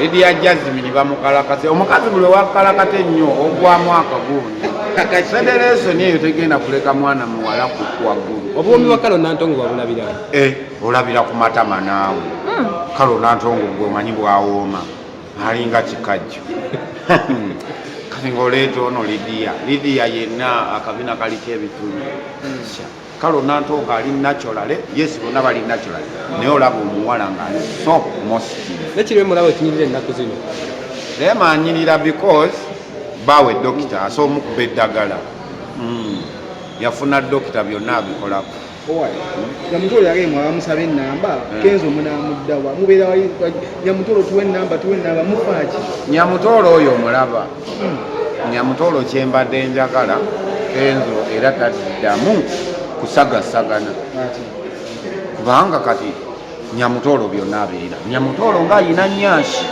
Lydia Jazmine bamukalakase. Omukazi buli wakalakata ennyo ogwamu akagundi. Federation eyo tegenda kuleka mwana muwala kuwaggulu. Obuwoomi bwa Carol Nantongo wabulabira? Eh, olabira ku matama naawe. Carol Nantongo gwe omanyi bw'awooma, alinga kikajjo. Kati ng'oleeta ono Lydia. Lydia yenna akabina kaliko ebituli. Carol Nantongo ali naturally, yes, bonna bali naturally, naye olaba omuwala nga ali so mostive. Nekiri mulaba ekinyirira ennaku zino? Rema anyirira because bawe dokita asobola omukuba eddagala. Yafuna dokita, byonna abikolako. Nyamutolo yagee mwabamusaba enamba, Kenzo munamuddawa? Mubeera wali, Nyamutolo tuwe enamba, tuwe enamba, mufaaki? Nyamutolo oyo omulaba, Nyamutolo kyembadde njagala Kenzo era taddamu kusagasagana, kubanga kati Nyamutolo byonna abirina. Nyamutolo nga ayina nyashi,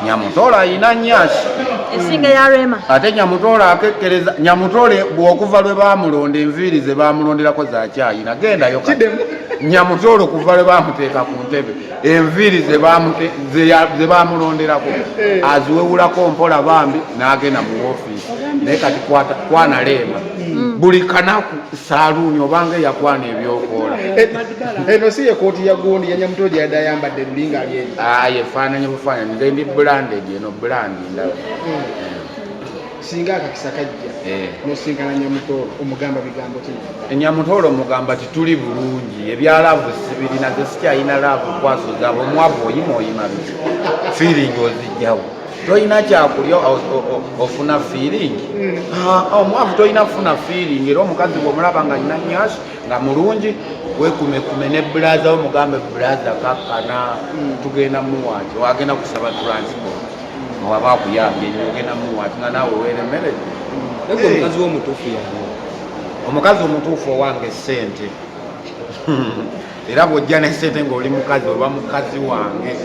Nyamutolo ayina nyashi esinga ya Rema. Ate Nyamutolo akekkereza. Nyamutolo bw'okuva lwe bamulonda, enviiri ze bamulonderako zakyayina. Gendayo kati. Nyamutolo kuva lwe bamuteeka ku ntebe, enviiri ze bamulonderako aziwewulako mpola bambi n'agenda mu woofiisi. Naye kati kwana Leema buli kanaku saaluuni obanga eyakwana ebyokoola. Eno si ye kooti ya gundi ya Nyamutolo gye yadde ayambadde luli ng'ali eri? Aye, efaananye bufaananyi. Nze ndi branded, eno brand ndala. Singa akakisa kajja nosinkana Nyamutolo, omugamba bigambo ki? Enyamutolo mugamba tituli bulungi, ebya love sibirina, ze sikyalina love kwaso zaabwe. Omwavu oyima oyima biki? Feeling ozijjawo? Tolina kyakulya, ofuna feeling? Ah, omwavu tolina kufuna feeling. Era omukazi bwomulaba nga alina nyashi nga mulungi, wekumekume ne brother wo, mugambe, "Brother, kakkana, tugenda muwaki." Wagenda kusaba transport, waba akuyambye nnyo, ogenda muwaki nga naawe weeremeredde. Naye omukazi w'omutuufu yani? Omukazi omutuufu owange sente. Era bw'ojja ne sente ng'oli mukazi, oba mukazi wange.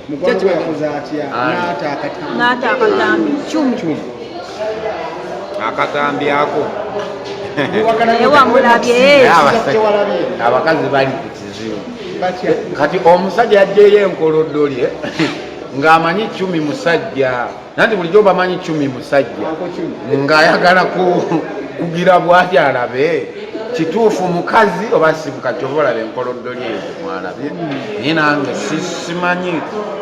Mukwano gwe yakoze atya? Ani? N'ata akatambi. N'ata akatambi cumi. Akatambi ako. Naye wamulabye. Naye abasajja- Kyewalabye. Abakazi bali ku kizibu. Batya? Kati omusajja yajjayo enkoloddo lye ng'amanyi cumi musajja, nanti bulijjo bamanyi cumi musajja. Ako cumi. Ng'ayagala kugira bwati alabe kituufu mukazi oba si mukazi. Oba olaba enkoloddo lyezo mwalabye, naye nange simanyi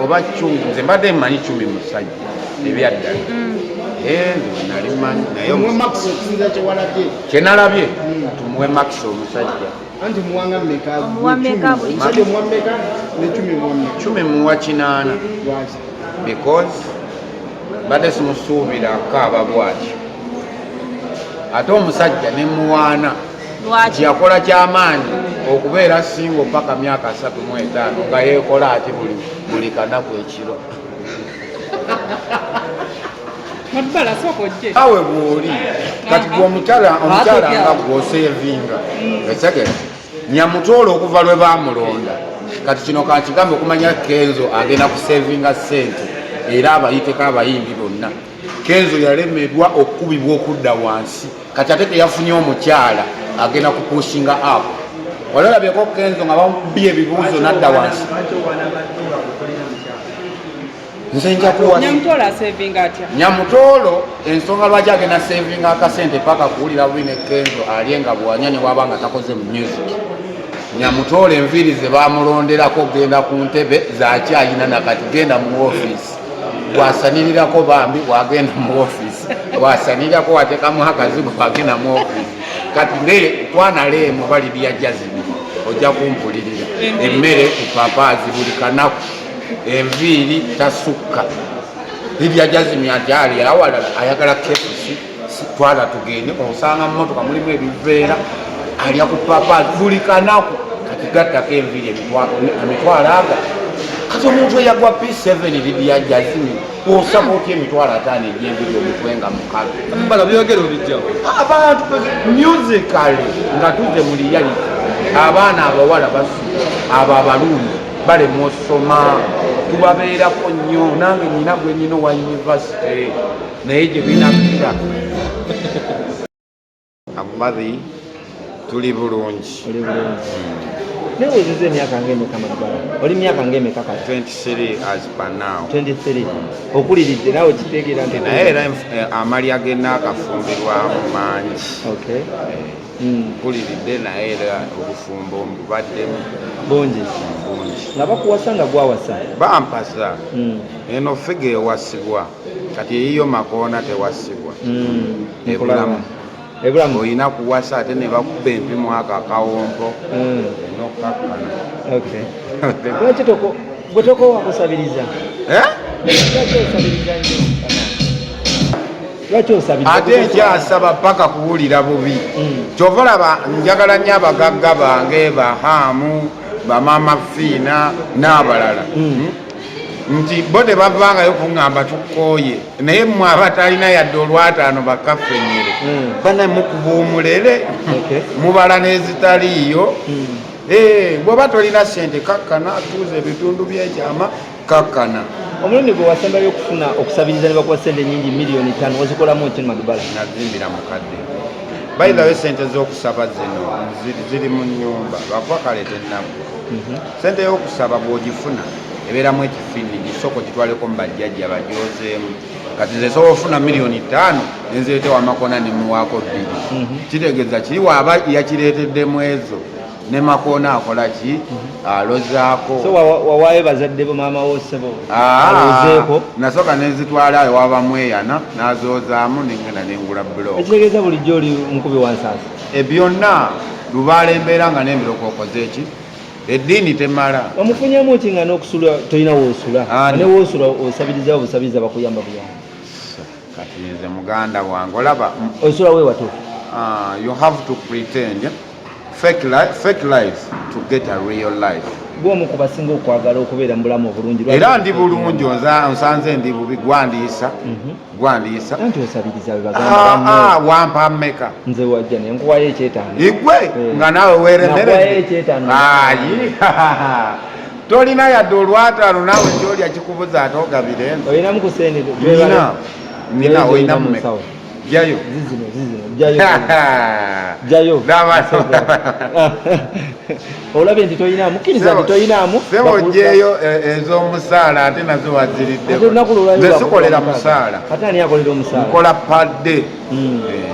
oba cumi. Nze mbadde mmanyi cumi musajja ebyaddala. Eh, nze nali mmanyi naye Omuwe max okusinza kyewalabye. Kyenalabye, tumuwe max omusajja. Anti muwanga mmeka? Omuwa mmeka buli? Omusajja omuwa mmeka ne cumi omuwa mmeka? Cumi muwa 80. Lwaki? Because mbadde simusuubira kaaba bwatyo, ate omusajja ne muwaana. Lwaki? Yakola kyamaanyi okubeera single paka myaka 35 nga yeekola ati buli kanaku ekiro. Madbala, sooka ojje. Awe bwoli kati gwe omukyala nga gwosevinga esegere. Nyamutolo okuva lwe bamulonda, kati kino kankigambe okumanya Kenzo agenda kusevinga sente era abayiteko abayimbi bonna. Kenzo yalemedwa okukubibwa okudda wansi, kati ate teyafunye omukyala agenda kupushinga up. Wali olabyeko Kenzo nga bamubye ebibuuzo nadda wansi? Nze nja kuwa. Nyamutolo asevinga atya? Nyamutolo ensonga lwaki agenda sevinga akasente paka kuwulira bubi ne Kenzo alye nga bwanya ne waba nga takoze mu music. Nyamutolo enviiri ze bamulonderako genda ku ntebe zakyayina nakati. Genda mu ofiisi bwasanirirako bambi, bwagenda mu ofiisi bwasanirirako, wateekamu akazigo bwagenda mu ofiisi. Kati nde kwanaleemu oba Lydia Jazmine ojja kumpulirira. Emmere ku papaazi buli kanaku, enviiri tasukka. Lydia Jazmine ati ali awalala ayagala KFC, twala tugende, osanga mumotoka mulimu ebiveera, alya ku papaazi buli kanaku. Kati gattako enviiri emitwalo aga. Kati omuntu eyagwa P7, Lydia Jazmine, osaba otya 50,000 egy'enviiri, omutwe nga mukalu? Bala byogera obijjawo. Abantu musically nga tuze mu reality, abaana abawala basu abo abalungi balema osoma, tubabeerako nnyo. Nange nyina gwe nyina owa university, naye gye binakkira abumazi tuli bulungi. Oli bulungi. Naye wezeza emyaka ngaemeka, Madubala? Oli myaka ngaemeka kati? 23 as per now. 23, okuliridde naawe kitegeera nti Naye era amalya genaakafumbirwamu mangi. Okay. Nkuliridde, naye era obufumbo mbubaddemu Bungi. Bungi. Nga bakuwasa, nga gwawasa? Bampasa. Eno figure ewasibwa, kati eyiyo Makoona tewasibwa. Ebulamu. Ebulamu. Olina kuwasa ate ne bakuba empimu ako akawompo nokakkana. Okay. Lwaki toko gwe tokowa kusabiriza? Eh? Lwaki osabiriza nnyo? Lwaki osabiriza? Ate nkyasaba paka kuwulira bubi. Kyova olaba njagala nnyo abagagga bange, Bahaamu, bamama Fiina n'abalala, Nti bo tebavangayo kuŋŋamba tukooye, naye mmwe abatalina yadde olwataano bakafenyere, bana mukuba omulere, mubala n'ezitaliiyo. Eh, bw'oba tolina sente, kakkana, tuuza ebitundu by'ekyama, kakkana. Omulundi gwe wasembayo okufuna okusabiriza ne bakuwa sente nyingi, miliyoni 5, wazikolamu ki, Madubala? Nazimbira mukadde. By the way, sente z'okusaba zino ziri mu nyumba, lwakuba kale tennaggwa. Sente y'okusaba bw'ogifuna ebeeramu ekifini, gisooka ogitwaleko mu bajjajja bagyozeemu. Kati nze nsobola ofuna miliyoni 5 nenzireeta Wamakona nemuwaako bbiri. Kitegeeza kiri waaba yakireeteddemu ezo ne Makoona akola ki? Alozaako. So wawaayo bazadde bo, maama wo, ssebo? Ah, Alozeeko. Nasooka nenzitwala ewaba Mweyana, nazoozaamu, nengenda nengula block. Ekitegeeza bulijjo oli mukubi wa nsaasi? Ebyonna lubaala embeera nga n'emiroko okoze eki, eddiini temala. Omufunyemu ki nga n'okusula tolina woosula? Ani? Ne woosula osabirizawo busabiriza, bakuyamba buyamba. Kati nze muganda wange olaba Osula weewatuufu? You have to pretend fake life, fake life to get a real life. Gwomu ku basinga okwagala okubeera mu bulamu obulungi. Era ndi bulungi, onsanze ndi bubi, gwandiisa, gwandiisa. Anti osabiriza bwe bagamba Ah, banno. ah, wampa mmeka? Nze wajja ne nkuwayo ekyetaano. Igwe Eh. nga naawe Nakuwayo weeremeredde. ekyetaano. Ayi, tolina yadde olwataano, naawe kyolya kikubuza ate ogabire nze. Olinamu ku sente? Nina, nina. Olina Olina mu mmeka? nsawo. Jayo. Zizino, zizino, jayo, jayo. Olabye nti toyinaamu, kkiriza nti toyinaamu. Sebo, oggyeyo ez'omusaala ate nazo waziriddeko. Ate olunaku lwolwayo Nze sikolera musaala. Ate ani akolera omusaala? Nkola padde.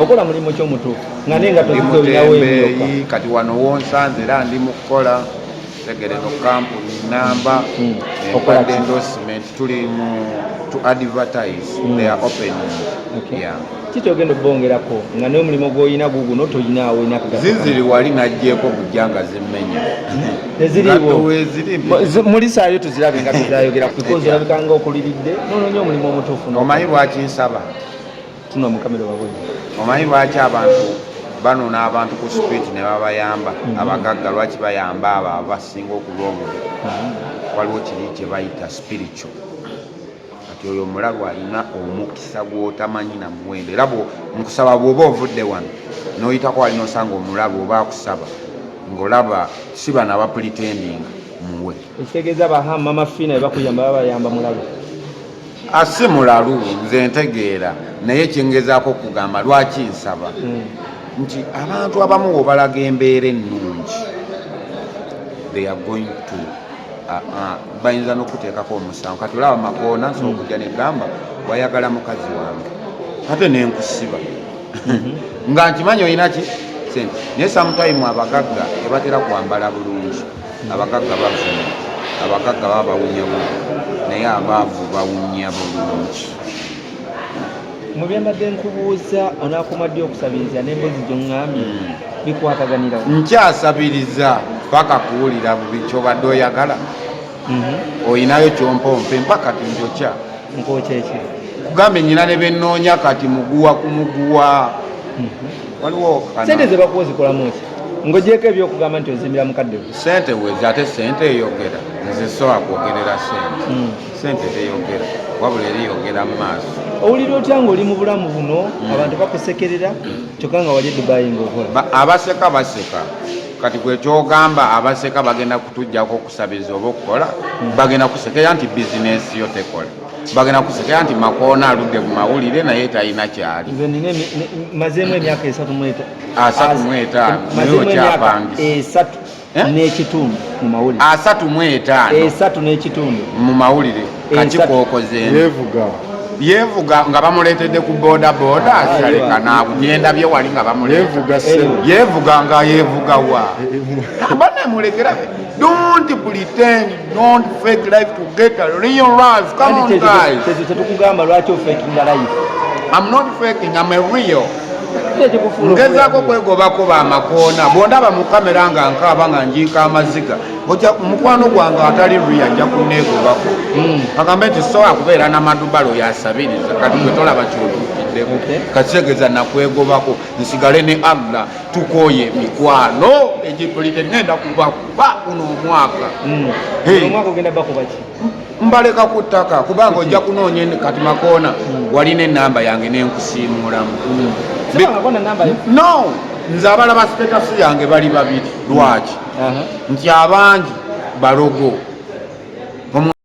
Okola mulimu ki omutuufu nga naye nga Ndi toziza olinawo emyoka? mutembeeyi. Kati wano wonsanze era ndi mu kukola tegerero kampuni namba. Okola Empadde ki? endorsement, tuli mu to advertise their opening. Okay. Yeah. Ki kyogenda obbongerako nga naye omulimu gw'olina guguno toyinaawo, olina akagato? Ziziri wali najjeeko kujja nga zimmenya. Teziriiwo. Ngatto weeziri. Mulisaayo tuzirabe nga tuzayogera, because olabika nga okuliridde nonoonya omulimu omutuufu. Omanyi lwaki nsaba? Tuna mu kamera babonye. Omanyi lwaki abantu banona abantu ku street ne babayamba? Abagagga lwaki bayamba abo abasinga okuba obubi? Waliwo kiri kye bayita spiritual. Kati oyo omulalu alina omukisa gw'otamanyi na muwendo. Era nkusaba, bw'oba ovudde wano n'oyitako wali n'osanga omulalu oba akusaba ng'olaba si bano abapretendinga, muwe. Ekitegeeza baha mama Fiina bwe bakuyamba babayamba mulalu? Asi mulalu, nze ntegeera, naye kyengezaako okugamba lwaki nsaba nti abantu abamu wobalaga embeera ennungi, they are going to bayinza n'okuteekako omusango. Kati olaba Makoona, nsobola okujja negamba wayagala mukazi wange ate nenkusiba nga nkimanyi olina ki sente. Naye sometime abagagga tebatera kwambala bulungi. Abagagga bavuma, abagagga baba bawunya bubi, naye abaavu bawunya bulungi. Mu byambadde nkubuuza, onaakoma ddi okusabiriza n'emboozi gy'oŋŋambye bikwataganirawo? Nkyasabiriza paka kuwulira bubi. Kyobadde oyagala, oyinayo kyompompe mpaka kati njokya. Nkwokya eki? Kugambye nyina ne benoonya kati muguwa ku muguwa waliwo Sente ze bakuwa ozikolamu ki ng'ogyeko ebyokugamba nti ozimbira mukadde we? Sente wezi, ate sente eyogera. Nze sobola kwogerera sente. Sente teyogera, wabula eriyogera mu maaso. Owulira otya ng'oli mu bulamu buno, abantu bakusekerera, kyokka nga wali e Dubayi ng'okola? Abaseka baseka. Kati gwe kyogamba abaseka bagenda kutujjako okusabiriza oba okukola, bagenda kusekera nti bizinesi yo tekola, bagenda kusekera nti Makoona aludde mu mawulire naye talina kyali. Nze nina mazeemu emyaka 35. 35, naye Mazeemu emyaka okyapangisa. 30. Eh? N'ekitundu mu mawulire. 35. 3 n'ekitundu. Mu mawulire. Esatu. Kakikookozeemu. Yevuga. Yevuga nga bamuleetedde ku boda boda. Asaleka naawe gyendabye wali nga bamuleeta. Yevuga, ssebo. Yevuga nga yevuga wa bane mulekera. Don't pretend, don't fake life to get a real life. Come on, guys. Kyekyo kyetukugamba, lwaki ofakinga life? I'm not faking, I'm a real. Ekikufuula Ngezaako kwegobako bamakoona. Bwondaba mu kamera nga nkaaba nga njiika amaziga, ojja mukwano gwange atali real ajja kuneegobako, agambe nti sobola kubeera namadubalo yasabiriza. Kati gwe tolaba kyotuukiddeko. Kakitegeeza nakwegobako, nsigale ne Allah. Tukooye emikwano egipulite. Ngenda kubakuba guno omwaka. Hey. Omwaka ogenda bakuba ki? Mbaleka ku ttaka, kubanga ojja kunoonya kati makoona walina enamba yange nenkusiimuulamu. Sibangako na namba yo. No, nze abalaba status yange bali babiri. Lwaki? Nti abangi balogo.